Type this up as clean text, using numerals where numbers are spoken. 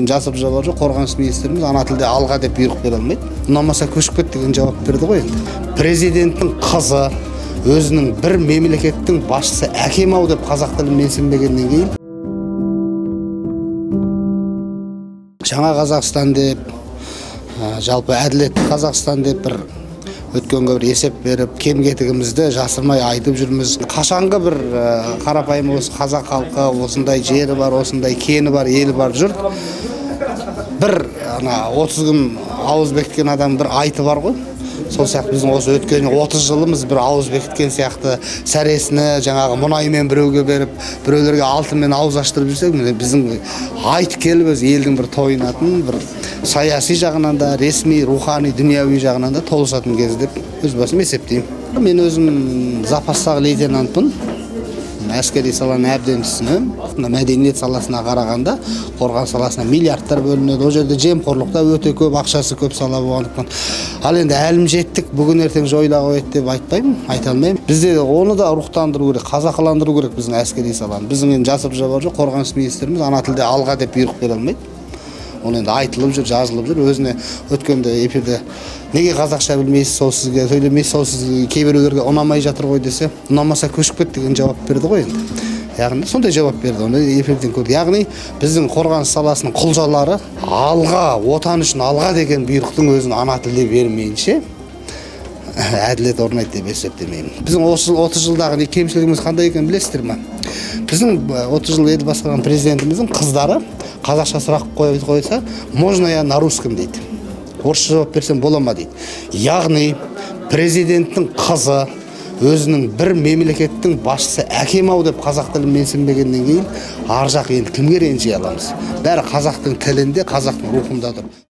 Жасып жабар жоқ, қорғаныс министріміз ана тілде алға деп бұйрық бере алмайды. Ұнамаса көшіп кет деген жауап берді ғой енді. Президенттің қызы өзінің бір мемлекеттің басшысы әкем ау деп қазақ тілін менсінбегеннен кейін Жаңа Қазақстан деп, жалпы әділетті Қазақстан деп бір өткенге бір есеп беріп, кем кетігімізді жасырмай айтып жүрміз. Қашанғы бір қарапайым осы қазақ халқы, осындай жері бар, осындай кені бар, елі бар жұрт бір ана 30 күн ауыз бекіткен адам бір айты бар ғой. Сол сияқты біздің осы өткен 30 жылымыз бір ауыз бекіткен сияқты сәресіні жаңағы мұнаймен біреуге беріп, біреулерге алтынмен ауыз аштырып жүрсек, міне біздің айт келіп өзі елдің бір тойынатын, бір саяси жағынан да, ресми, рухани, дүнияуи жағынан да толысатын кез деп өз басым есептеймін. Мен өзім запастағы лейтенантпын. Әскери саланы әбден түсінемін. Мына мәдениет саласына қарағанда қорғаныс саласына миллиардтар бөлінеді. Ол жерде жемқорлық та өте көп, ақшасы көп сала болғандықтан. Ал енді әлім жеттік, бүгін ертең жойыла қояды деп айтпаймын, айта алмаймын. Бізде оны да рухтандыру керек, қазақыландыру керек біздің әскери саланы. Біздің енді жасып жабар жоқ, қорғаныс министріміз ана тілде алға деп бұйрық бере алмайды. Оны енді айтылып жүр, жазылып жүр. Өзіне өткенде эфирде неге қазақша білмейсіз, сол сізге сөйлемейсіз, сол сізге кейбіреулерге ұнамай жатыр ғой десе, ұнамаса көшіп кет деген жауап берді ғой енді. Яғни сондай жауап берді, оны эфирден көрдік. Яғни біздің қорғаныс саласының құлжалары алға, отан үшін алға деген бұйрықтың өзін ана тілде бермейінше әділет орнайды деп есептемеймін. Біздің осы 30 жылдағы не кемшілігіміз қандай екенін білесіздер ме? Біздің 30 жыл ел басқарған президентіміздің қыздары қазақша сұрақ қойса, можно я на русском дейді. Орысша жауап берсем бола ма дейді. Яғни президенттің қызы өзінің бір мемлекеттің басшысы әкем ау деп қазақ тілін менсінбегеннен кейін ар жақ енді кімге ренжи аламыз? Бәрі қазақтың тілінде, қазақтың рухында тұр.